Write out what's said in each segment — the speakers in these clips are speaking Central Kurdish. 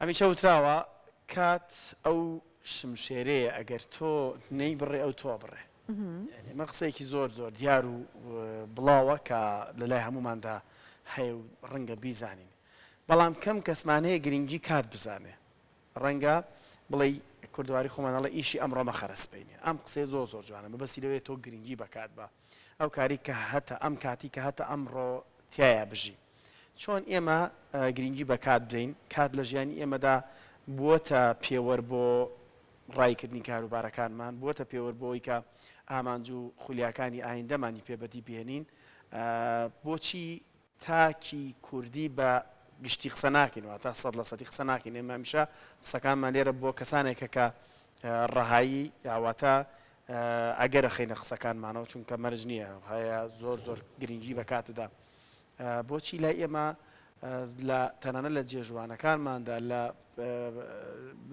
هەمیشە وتراوە کات ئەو شمشێرەیە ئەگەر تۆ نەیبڕێ ئەو تۆ ئەبڕێ. یانی ئەمە قسەیەکی زۆر زۆر دیار و بڵاوە کە لە لای هەمووماندا هەیە و ڕەنگە بیزانین. بەڵام کەم کەسمان هەیە گرنگی کات بزانێ. ڕەنگە بڵێی کوردەواری خۆمان ئەڵێ ئیشی ئەمڕۆ مەخەرە سبەینێ. ئەم قسەیە زۆر زۆر جوانە مەبەستی لەوەیە تۆ گرنگی بە کات بە. ئەو کاری کە هەتە ئەم کاتی کە هەتە ئەمڕۆ تیایا بژی. چۆن ئێمە گرنگی بە کات بدەین؟ کات لە ژیانی ئێمەدا بووەتە پێوەر بۆ ڕاییکردنی کاروبارەکانمان، بووەتە پێوەر بۆ ئەوەی کە ئامانج و خولیاکانی ئایندەمانی پێ بەدی بهێنین. بۆچی تاکی کوردی بە گشتی قسە ناکەین، واتە 100% قسە ناکەین، ئێمە هەمیشە قسەکانمان لێرە بۆ کەسانێکە کە ڕەهایی یا واتە ئەگەر ئەخەینە قسەکانمانەوە، چونکە مەرج نییە هەیە زۆر زۆر گرنگی بە کاتدا. بۆچی لای ئێمە لە تەنانەت لە جێژوانەکانماندا لە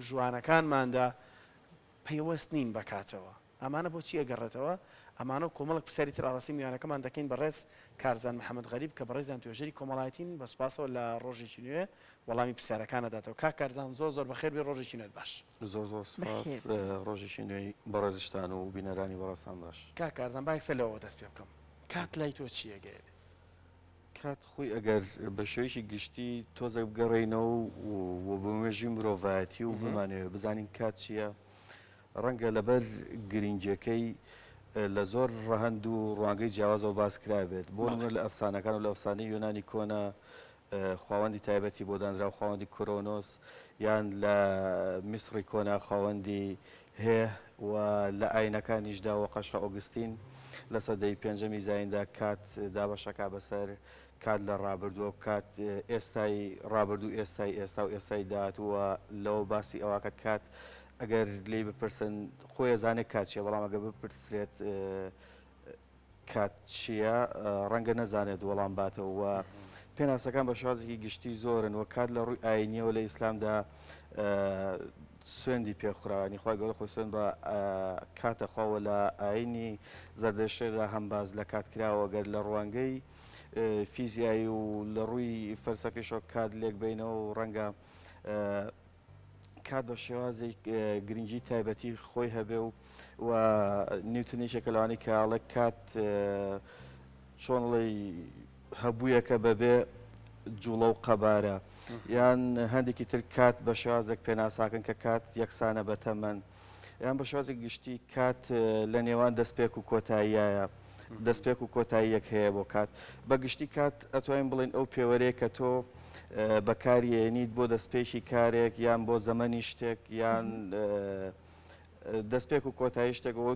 ژوانەکانماندا پەیوەست نین بە کاتەوە؟ ئەمانە بۆچی ئەگەڕێتەوە؟ ئەمانە و کۆمەڵێک پرسیاری تر ئاڕاستەی میوانەکەمان دەکەین بەڕێز کارزان محەمەد غەریب کە بەڕێزیان توێژەری کۆمەڵایەتین بە سوپاسەوە لە ڕۆژێکی نوێ وەڵامی پرسیارەکان ئەداتەوە. کاک کارزان زۆر زۆر بەخێر بێی ڕۆژێکی نوێت باش. زۆر زۆر سوپاس ڕۆژێکی نوێی بەڕێزیشتان و بینەرانی بەڕێزتان باش. کاک کارزان با یەکسەر لەوەوە دەست پێ بکەم کات لای تۆ چی ئەگەیەنێ؟ کات خۆی ئەگەر بە شێوەیەکی گشتی تۆزێک بگەڕێینەوە و بۆ مێژووی مرۆڤایەتی و بمانەوێ بزانین کات چییە، ڕەنگە لەبەر گرنگیەکەی لە زۆر ڕەهەند و ڕوانگەی جیاوازەوە باس کرابێت. بۆ نمونە لە ئەفسانەکان و لە ئەفسانەی یۆنانی کۆنا خواوەندی تایبەتی بۆ دانرا خواوەندی کرۆنۆس یان لە میسڕی کۆنا خواوەندی هێه و لە ئاینەکانیشدا و قەشە ئۆگستین لە سەدەی پێنجەمی زایندا کات دابەشەکا بەسەر کات لە ڕابردووە و کات ئێستای ڕابردوو ئێستای ئێستا و ئێستای داهاتوو و لەوە باسی ئەوەکات کات ئەگەر لێی بپرسن خۆی ئەزانێت کات چییە بەڵام ئەگەر بپرسرێت کات چییە ڕەنگە نەزانێت وەڵام باتەوە و پێناسەکان بە شێوازێکی گشتی زۆرن و کات لە ڕووی ئاینیەوە لە ئیسلامدا سوێندی پێخوراوانی خی گەورە خۆی سوێن بە کاتە خواوە لە ئاینی زەردەشتێدا هەم باز لە کات کراوە گەر لە ڕوانگەی فیزیایی و لە ڕووی فەلسەفیشەوە کات لێک بینەوە و ڕەنگە کات بە شێوازێک گرنگی تایبەتی خۆی هەبێ و و نیوتن یەکێکە لەوانەی کە ئەڵێ کات چۆن ڵێی هەبوویەکە بەبێ جوڵە و قەبارە یان هەندێکی تر کات بە شێوازێک پێناساکەن کە کات یەکسانە بە تەمەن یان بە شێوازێک گشتی کات لە نێوان دەستپێک و کۆتاییایە دەستپێک و کۆتاییەک هەیە بۆ کات بە گشتی کات ئەتوانین بڵێین ئەو پێوەرەیە کە تۆ بەکاریێنیت بۆ دەستپێکی کارێک یان بۆ زەمەنی شتێک یان دەستپێک و کۆتایی شتێک و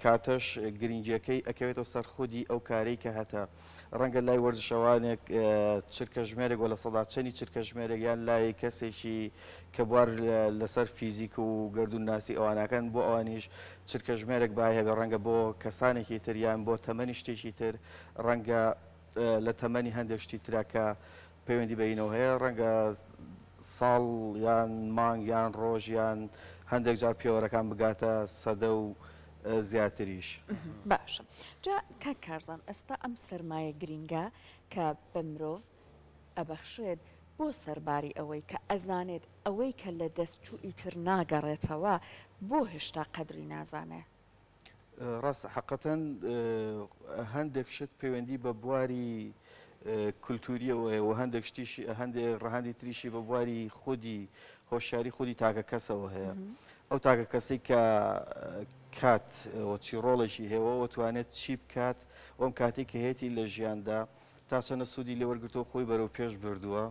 کاتەش گرنگیەکەی ئەکەوێتەوە سەر خودی ئەو کارەی کە هەتە ڕەنگە لای وەرزشەوانێک چرکەژمێرێک وە لە چەنی چرکەژمێرێک یان لای کەسێکی کە بوار لەسەر فیزیک و گەردوونناسی ئەوانەکەن بۆ ئەوانیش چرکەژمێرێک بای هەبێ ڕەنگە بۆ کەسانێکی تر یان بۆ تەمەنی شتێکی تر ڕەنگە لە تەمەنی هەندێک شتی ترا کە پەیوەندی بە ئینەوە هەیە ڕەنگە ساڵ یان مانگ یان ڕۆژ یان هەندێک جار پێوەرەکان بگاتە سەدە و زیاتریش. باشە جا کاک کارزان ئێستا ئەم سەرمایە گرینگە کە بە مرۆڤ ئەبەخشێت بۆ سەرباری ئەوەی کە ئەزانێت ئەوەی کە لە دەست چوو ئیتر ناگەڕێتەوە بۆ هێشتا قەدری نازانێ؟ ڕاستە حەقەتەن هەندێک شت پەیوەندی بە بواری کولتوریەوە هەیە و هەندێک شتیشی هەندێک ڕەهەندی تریشی بە بواری خودی هۆشیاری خودی تاکە کەسەوە هەیە ئەو تاکە کەسەی کە کات چی ڕۆڵێکی هەیە و توانێت چی بکات ئەم کاتێک کە هەیەی لە ژیاندا تا چەندە سوودی لێوەرگرتووە خۆی بەرەو پێش بردووە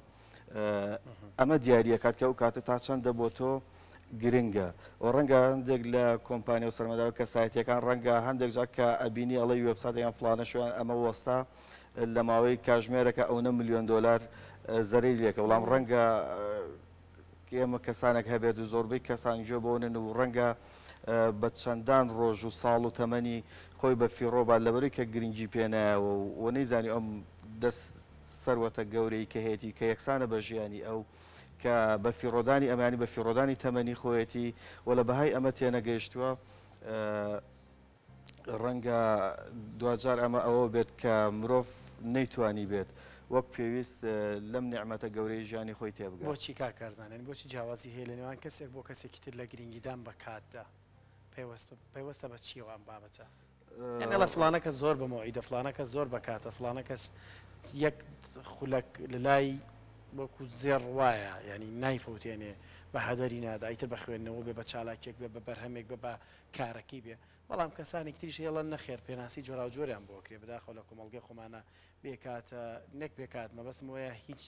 ئەمە دیاریەکات کە ئەو کاتە تا چەندە بۆ تۆ گرنگە و ڕەنگە هەندێک لە کۆمپانیا و سەرمەدار و کەسایەتیەکان ڕەنگە هەندێک جار کە ئەبینی ئەڵێ وێبسایتەکان فڵانە شوێن ئەمە وەستا لە ماوەی کاژمێرەکە ئەونە ملیۆن دۆلار زەرەری لێکە بەڵام ڕەنگە ئێمە کەسانێک هەبێت و زۆربەی کەسان گوێ بۆنن و ڕەنگە بە چەندان ڕۆژ و ساڵ و تەمەنی خۆی بە فیڕۆ بات لەبەرەی کە گرنگی پێنایەوە و نەیزانی ئەم دەست سەروەتە گەورەی کە هەیەتی کە یەکسانە بە ژیانی ئەو کە بە فیڕۆدانی ئەمانی بە فیڕۆدانی تەمەنی خۆیەتی و لە بەهای ئەمە تێنەگەیشتووە ڕەنگە دواجار ئەمە ئەوە بێت کە مرۆڤ نەیتوانی بێت. وەک پێویست لەم نیعمەتە گەورەی ژیانی خۆی تێبگات. بۆچی کاک کارزان؟ یانی بۆچی جیاوازی هەیە لە نێوان کەسێک بۆ کەسێکی تر لە گرینگیدان بە کاتدا؟ پەیوەست پەیوەستە بە چیەوە ئەم بابەتە؟ یان ئەڵێ فڵانە کەس زۆر بە مەوعیدە، فڵانە کەس زۆر بە کاتە، فڵانە کەس یەک خولەک لە لای وەکو زێڕ وایە یانی نایفەوتێنێ بە هەدەری نادا ئیتر بە خوێندنەوە بێ بە چالاکیەک بێ بە بەرهەمێک بێ بە کارەکەی بێ بەڵام کەسانێکی تریش هەیە ئەڵێن نەخێر پێناسی جۆراوجۆریان بۆ ئەکرێ بەداخەوە لە کۆمەڵگەی خۆمانا بێ کاتە نەک بێ کات مەبەستم ئەوەیە هیچ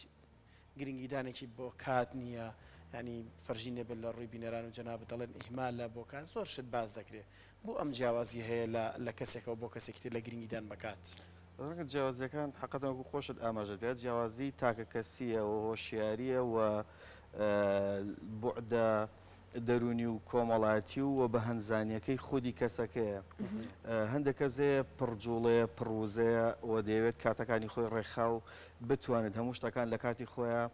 گرنگیدانێکی بۆ کات نییە یانی فەرژی نەبێت لە ڕووی بینەران و جەنابت دەڵێن ئیهمالە بۆ کات زۆر شت باس دەکرێ بۆ ئەم جیاوازیە هەیە لە لە کەسێکەوە بۆ کەسێکی تر لە گرنگیدان بە کات؟ ڕەنگە جیاوازیەکان حەقەتەن وەکو خۆشت ئاماژەت پێدا جیاوازی تاکەکەسیە و هۆشیاریە و بوعدە دەروونی و کۆمەڵایەتی و و بەهەندزانییەکەی خودی کەسەکەیە. هەندێک کەس هەیە پڕ جوڵەیە، پڕ وزەیە و دەیەوێت کاتەکانی خۆی ڕێکخا و بتوانێت هەموو شتەکان لە کاتی خۆیا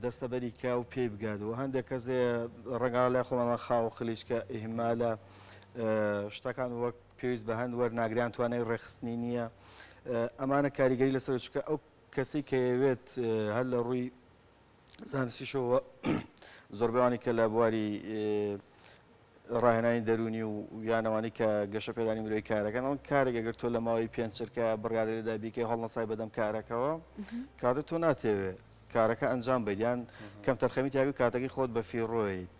دەستەبەری کا و پێی بگات و هەندێک کەس هەیە ڕەنگە لای خۆمان خاو و خلیچکە ئیهمالە شتەکان وەک پێویست بە هەند وەرناگریان توانای ڕێکخستنی نییە ئەمانە کاریگەری لەسەر چونکە ئەو کەسەی کە یەوێت هەر لە ڕووی زانستیشەوە زۆربەوانی کە لە بواری ڕاهێنانی دەرونی و یانەوانی کە گەشە پێدانی مرۆی کارەکەن ئەڵ کارێک ئەگەر تۆ لە ماوەی پێنج چرکە بڕیارە لێدا بیکەی هەڵنەسای بەدەم کارەکەوە کاتە تۆ ناتەوێ کارەکە ئەنجام بیت یان کەم تەرخەمی تیاوی کاتەکەی خۆت بە فیڕۆیت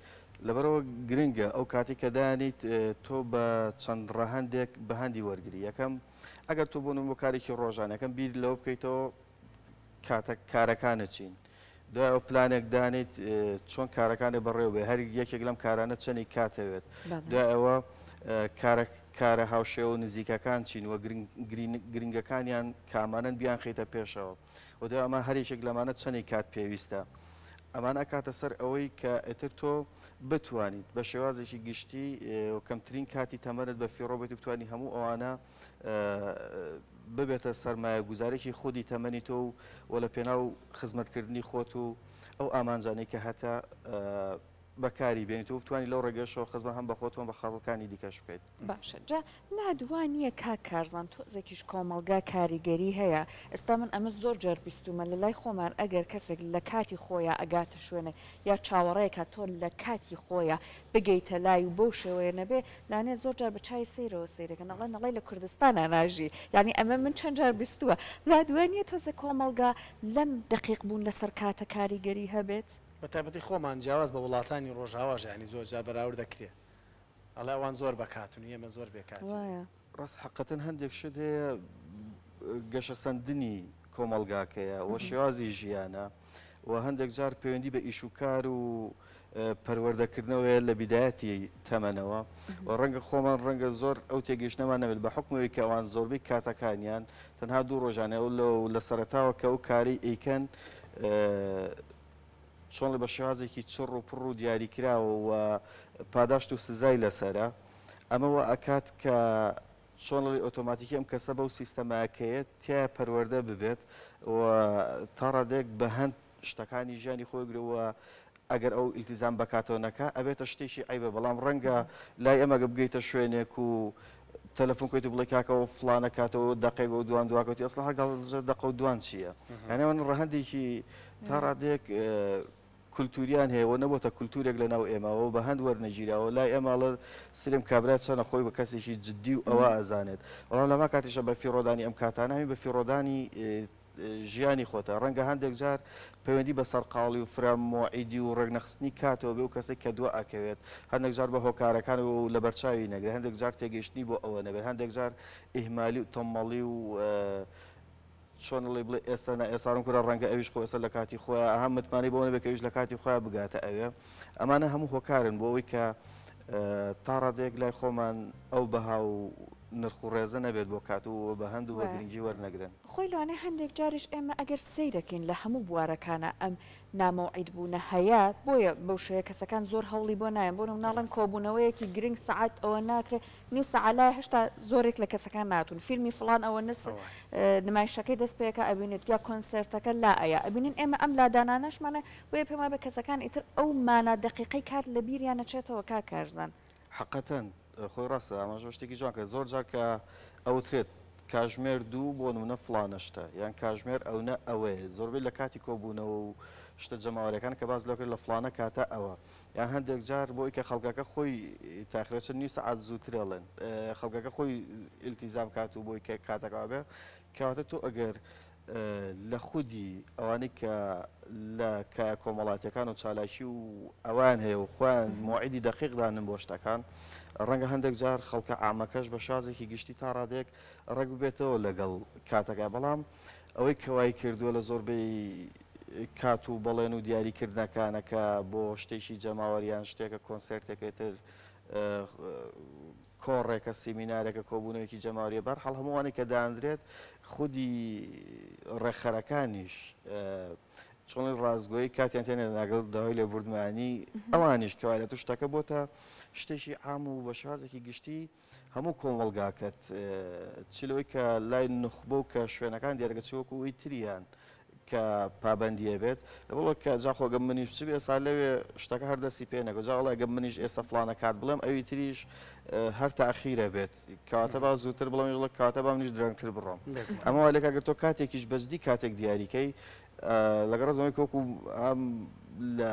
لەبەرەوە گرنگە ئەو کاتی کە دانیت تۆ بە چەند ڕەهەندێک بە هەندی وەرگری یەکەم ئەگەر تۆ بۆ نموونە بۆ کارێکی ڕۆژانەکەم بیر لەوە بکەیتەوە کاتە کارەکانت چین؟ دوای ئەوە پلانێک دانیت چۆن کارەکانت بەڕێوە بێ هەر یەکێک لەم کارانە چەنی کاتەوێت دوای ئەوە کارە کارە هاوشێوە و نزیکەکان چین و گرنگەکانیان کامانەن بیانخەیتە پێشەوە و دوای ئەمە هەر یەکێک لەمانە چەنی کات پێویستە ئەمانە ئەکاتە سەر ئەوەی کە ئیتر تۆ بتوانیت بە شێوازێکی گشتی و کەمترین کاتی تەمەنت بە فیڕۆ بێت و بتوانی هەموو ئەوانە ببێتە سەرمایەگوزارێکی خودی تەمەنی تۆ و و لە پێناو خزمەتکردنی خۆت و ئەو ئامانجانەی کە هەتە بەکاری بێنیت و بتوانی لەو ڕێگەشەوە خزمەت هەم بە خۆت و هەم بە خەڵکانی دیکەش بکەیت. باشە جا لات وا نییە کاک کارزان تۆزێکیش کۆمەڵگا کاریگەری هەیە ئێستا من ئەمە زۆر جار بیستومە لە لای خۆمان ئەگەر کەسێک لە کاتی خۆیا ئەگاتە شوێنێک یا چاوەڕێکە تۆ لە کاتی خۆیا بگەیتە لای و بەو شێوەیە نەبێ لانێ زۆر جار بە چاوی سەیرەوە سەیرەکەن ئەڵێن ئەڵێی لە کوردستانا ناژی یانی ئەمە من چەند جار بیستووە لات وا نییە تۆزێ کۆمەڵگا لەم دەقیق بوون لەسەر کاتە کاریگەری هەبێت؟ بە تایبەتی خۆمان جیاواز بە وڵاتانی ڕۆژاواش یانی زۆر جار بەراورد دەکرێ ئەڵێ ئەوان زۆر بە کاتن و ئێمە زۆر بێ کاتین. وایە. ڕاست حەقەتەن هەندێک شت هەیە گەشەسەندنی کۆمەڵگاکەیە و شێوازی ژیانە و هەندێک جار پەیوەندی بە ئیش و کار و پەروەردەکردنەوەیە لە بیدایەتی تەمەنەوە و ڕەنگە خۆمان ڕەنگە زۆر ئەو تێگەیشتنەمان نەبێت بە حوکمەوەی کە ئەوان زۆربەی کاتەکانیان تەنها دوو ڕۆژانە و لە سەرەتاوە کە ئەو کارەی ئەیکەن چۆن بە شێوازێکی چڕ و پڕ و دیاریکراوە و پاداشت و سزای لەسەرە ئەمە وا ئەکات کە چۆن ڵی ئۆتۆماتیکی ئەم کەسە بەو سیستەمە کەیەت تیایا پەروەردە ببێت و تا ڕادەیەک بە هەند شتەکانی ژیانی خۆی بگرێ و ئەگەر ئەو ئیلتیزام بەکاتەوە نەکا ئەبێتە شتێکی عەیبە بەڵام ڕەنگە لای ئێمە گە بگەیتە شوێنێک و تەلەفۆن کەیت و بڵێ کاکە ئەو فڵانە کاتەوە دەقێک و دوان دواکەوتی ئەسڵا هەر گاڵتەجار دەقە و دوان چییە یانی ئەوان ڕەهەندێکی تا ڕادەیەک کولتوریان هەیە و نەبۆتە کولتورێک لە ناو ئێمە و بە هەند وەرنەگیراوە لای ئێمە ئەڵێ سرم کابرا چەنە خۆی بە کەسێکی جدی و ئەوە ئەزانێت بەڵام لەما کاتیشە بە فیڕۆدانی ئەم کاتانە هەمی بە فیڕۆدانی ژیانی خۆتە ڕەنگە هەندێک جار پەیوەندی بە سەرقاڵی و فرە مۆعیدی و ڕێکنەخستنی کاتەوە بێ و کەسێک کە دوا ئەکەوێت هەندێک جار بە هۆکارەکان و لەبەرچاوی نەگرێت هەندێک جار تێگەیشتنی بۆ ئەوە نەبێت هەندێک جار ئیهمالی و تەممەڵی و چۆن ئەڵێی بڵێ ئێستا نا ئێستا ڕم کورە ڕەنگە ئەویش خۆ ئێستا لە کاتی خۆیا ئەها متمانەی بەوە نەبێت کە ئەویش لە کاتی خۆیا بگاتە ئەوێ ئەمانە هەموو هۆکارن بۆ ئەوەی کە تا ڕادەیەک لای خۆمان ئەو بەها و نرخ و ڕێزە نەبێت بۆ کات و بە هەند و بە گرنگی وەرنەگرن. خۆی لەوانەیە هەندێک جاریش ئێمە ئەگەر سەیرەکەین لە هەموو بوارەکانا ئەم نامەوعید بوونە هەیە بۆیە بەو شێوەیە کەسەکان زۆر هەوڵی بۆ نایەن بۆ نمونە ئەڵێن کۆبوونەوەیەکی گرنگ سەعات ئەوە ناکرێ نیو سەعات لایە هێشتا زۆرێک لە کەسەکان ناتون فیلمی فڵان ئەوە نس نمایشەکەی دەست پێکا ئەبینیت یا کۆنسێرتەکە لا ئەیا ئەبینین ئێمە ئەم لادانانەشمانە بۆیە پێم وابێ کەسەکان ئیتر ئەو مانا دەقیقەی کات لە بیریان ئەچێتەوە کاک کارزان. حەقەتەن خۆی ڕاستە ئاماژە بە شتێکی جوان کرد زۆر جار کە ئەوترێت. کاژمێر دوو بۆ نمونە فڵانە شتە یان کاژمێر ئەونە ئەوەیە زۆربەی لە کاتی کۆبوونەوە و شتە جەماوەریەکان کە باس لەوە کرد لە فڵانە کاتە ئەوە یان هەندێک جار بۆی کە خەڵکەکە خۆی تاخرە چ نیو سەعات زووتر ئەڵێن خەڵکەکە خۆی ئیلتیزام کات و بۆی کە کاتەکە بێ کەواتە تۆ ئەگەر لە خودی ئەوانەی کە لە کایە کۆمەڵاتیەکان و چالاکی و ئەوان هەیە و خۆیان مۆعیدی دەقیق دانن بۆ شتەکان ڕەنگە هەندێک جار خەڵکە عامەکەش بە شازێکی گشتی تا ڕادەیەک ڕێک ببێتەوە لەگەڵ کاتەکە بەڵام ئەوەی کەوای کردووە لە زۆربەی کات و بەڵێن و دیاریکردنەکانە کە بۆ شتێکی جەماوەریان شتێکە کۆنسێرتێکە تر کۆڕێکە، سیمینارێکە، کۆبوونەوەیەکی جەماوەرییە، بەهەرحاڵ هەموو ئەوانەی کە دانرێت خودی ڕێکخەرەکانیش چۆن ڕاستگۆیی کاتیان تێ ناگەڵ داوای لێبوردمانی ئەوانیش کەوای لە تو شتەکە بۆتە شتێکی عام و بە شێوازێکی گشتی هەموو کۆمەڵگاکەت چ لەوەی کە لای نوخبە و کە شوێنەکان دیارەکە چ وەکو ئەوی تریان کە پابەندیە بێت لەبەڵ کە جا خۆ گەم منیش چ ئێستا لەوێ شتەکە هەر دەستی پێ نەکە جا وڵای گەم منیش ئێستا فلانە کات بڵێم ئەوی تریش هەر تاخیرە بێت کەواتە با زووتر بڵێم بڵێ کەواتە با منیش درەنگتر بڕۆم ئەمە وا لێکا گەر تۆ کاتێکیش بەجدی کاتێک دیاریکەی لەگەڵ ڕزمەوەی کۆکو ئەم لە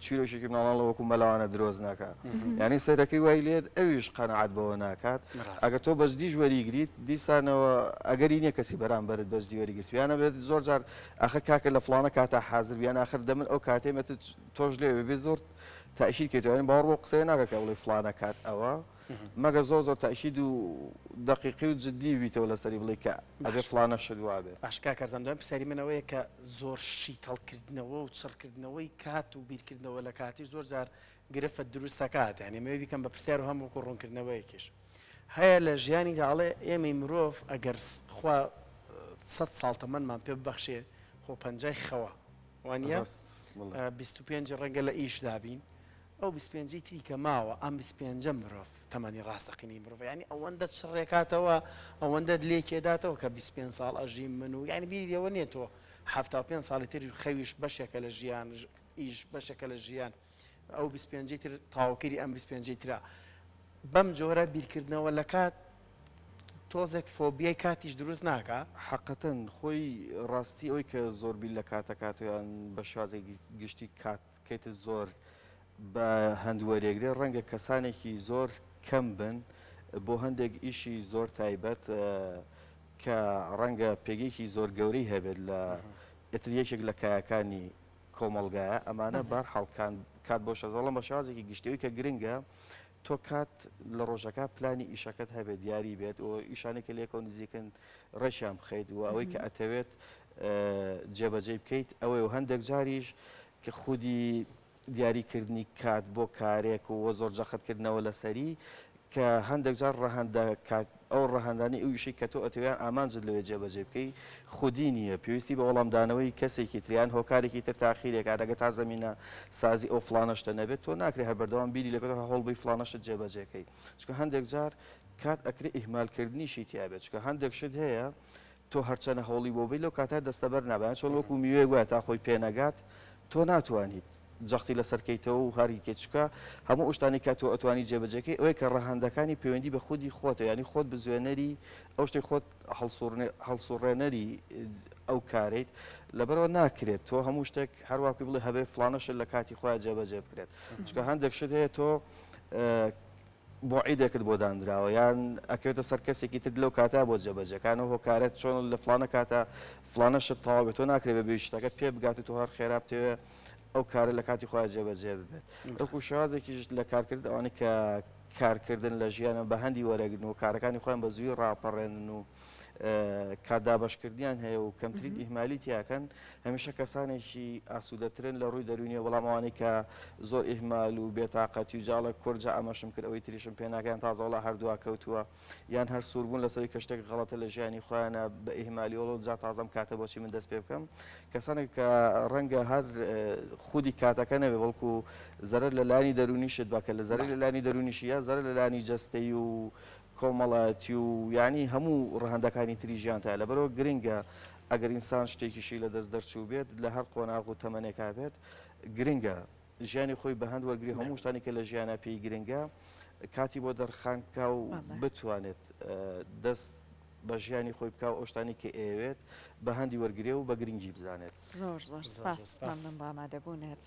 چیرۆکێکی مناڵان لە وەکو مەلاوانە درۆز ناکات یعنی سەرەکەی وای لێت ئەویش قەنەعات بەوە ناکات ئەگەر تۆ بەجدیش وەریگریت دیسانەوە ئەگەری نییە کەسی بەرامبەرت بەجدی وەریگرتویانە بێت زۆر جار ئاخر کاکە لە فڵانە کاتا حازر بیان ئاخر دەمن ئەو کاتێ مەت تۆش لێ بێ زۆر تاکید کەیتوانین باوەڕ بۆ قسەیە ناکە کە بڵێ فڵانە کات ئەوە مەگەر زۆر زۆر تاکید و دەقیقی و جدی بیتەوە لەسەری بڵێ کە ئەبێ فڵانە شت وابێ. باشە کاک کارزان دوایین پرسیاری من ئەوەیە کە زۆر شیتەڵکردنەوە و چڕکردنەوەی کات و بیرکردنەوە لە کاتیش زۆر جار گرفت دروست دەکات یانی ئەمەوێ بیکەم بە پرسیار و هەم وەکو ڕوونکردنەوەیەکیش هەیە لە ژیانیدا ئەڵێ ئێمەی مرۆڤ ئەگەر خوا سەد ساڵ تەمەنمان پێ ببەخشێ خۆ پەنجای خەوە وانە 25 ڕەنگە لە ئیشدا بین ئەو 25 تری کە ماوە ئەم 25 مرۆڤ تەمەنی ڕاستەقینەی مرۆڤ یعنی ئەوەندە چڕێکاتەوە ئەوەندە لێکێداتەوە کە 25 ساڵ ئەژیم من و یعنی بیری لەوە نییە تۆ 75 ساڵی تر خەویش بەشێکە لە ژیان ئیش بەشێکە لە ژیان ئەو 25 تر تەواوکەری ئەم 25 ترە بەم جۆرە بیرکردنەوە لە کات تۆزێک فۆبیای کاتیش دروست ناکا؟ حەقەتەن خۆی ڕاستی ئەوەی کە زۆر بیر لە کات ئەکاتەوە یان بە شێوازێکی گشتی کات کەیت زۆر بە هەند وەرێگرێ ڕەنگە کەسانێکی زۆر کەم بن بۆ هەندێک ئیشی زۆر تایبەت کە ڕەنگە پێگەیەکی زۆر گەورەی هەبێت لە ئیتر یەکێک لە کایەکانی کۆمەڵگایە ئەمانە بەرحاڵ کات بۆ شەز بەڵام بە شێوازێکی گشتی ئەوەی کە گرنگە تۆ کات لە ڕۆژەکە پلانی ئیشەکەت هەبێت دیاری بێت و ئیشانێک کە لێکەوە نزیکن ڕێکیان بخەیت و ئەوەی کە ئەتەوێت جێبەجێی بکەیت ئەوەی و هەندێک جاریش کە خودی دیاریکردنی کات بۆ کارێک و زۆر جەختکردنەوە لەسەری کە هەندێک جار ڕەهەندە کات ئەو ڕەهەندانەی ئەو ئیشەی کە تۆ ئەتەوێ یان ئامانجت لەوێ جێبەجێ بکەی خودی نییە پێویستی بە وەڵامدانەوەی کەسێکی تر یان هۆکارێکی تر تاخیرێک ئەگەر تا زەمینە سازی ئەو فڵانە شتە نەبێت تۆ ناکرێ هەر بەردەوام بیری لێ کەیتەوە هەوڵ بەی فڵانە شت جێبەجێ کەی چونکە هەندێک جار کات ئەکرێ ئیهمالکردنیشی تیا بێت چونکە هەندێک شت هەیە تۆ هەرچەنە هەوڵی بۆ بەی لەو کاتە دەستەبەر نابێت یان چۆن وەکو میوەیەک وایە تا خۆی پێ نەگات تۆ ناتوانیت جەختی لەسەر کەیتەوە و هەر کەیت چونکە هەموو ئەو شتانەی کە تۆ ئەتوانی جێبەجێکەی ئەوەیە کە ڕەهەندەکانی پەیوەندی بە خودی خۆتە یانی خۆت بزوێنەری ئەو شتەی خۆت هەڵسوڕێنەری ئەو کارەیت لەبەرەوە ناکرێت تۆ هەموو شتێک هەروەکو بڵێ هەبێ فڵانە شت لە کاتی خۆیان جێبەجێ بکرێت چونکە هەندێک شت هەیە تۆ مۆعیدێکت بۆ دانراوە یان ئەکەوێتە سەر کەسێکی تر لەو کاتە بۆ جێبەجێکان و هۆکارەت چۆن لە فڵانە کاتە فڵانە شت تەواو بێت تۆ ناکرێت بەبێ شتەکە پێ بگات و تۆ هەر خێرا بتەوێ ئەو کارە لە کاتی خۆیان جێبەجێ ببێت وەکو شێوازێکیش لە کارکردن ئەوانەی کە کارکردن لە ژیانە بە هەندی وەرەگرن و کارەکانی خۆیان بە زووی ڕاپەڕێنن و کات دابەشکردنیان هەیە و کەمترین ئیهمالی تیاکەن هەمیشە کەسانێکی ئاسوودەترن لە ڕووی دەروونیەوە، بەڵام ئەوانەی کە زۆر ئیهمال و بێتاقەتی و جاڵە کورد جا ئەمەشم کرد ئەوەی تریشم پێ ناکا یان تازە وەڵا هەر دوا کەوتووە یان هەر سوور بوون لەسەری کە شتێک غەڵەتە لە ژیانی خۆیانە بە ئیهمالی وەڵا جا تازەم کاتە بۆچی من دەست پێ بکەم کەسانێک کە ڕەنگە هەر خودی کاتەکە نەبێ بەڵکو زەرەر لە لایەنی دەروونیشت با کە لە زەرەر لە لایەنی دەروونیشی یا زەرەر لە لایەنی جەستەیی و کۆمەڵایەتی و یانی هەموو ڕەهەندەکانی تری ژیانتایە لەبەرئەوە گرنگە ئەگەر ئینسان شتێکیشی لە دەست دەرچوو بێت لە هەر قۆناغ و تەمەنێکا بێت گرنگە ژیانی خۆی بە هەند وەرگری هەموو شتانی کە لە ژیانە پێی گرنگە کاتی بۆ دەرخان بکا و بتوانێت دەست. بە ژیانی خۆی بکا و ئەو شتانەی کە ئەیەوێت بە هەندی وەرگرێ و بە گرنگی بزانێت. زۆر زۆر سپاس. مەمنون بۆ ئامادەبوونت.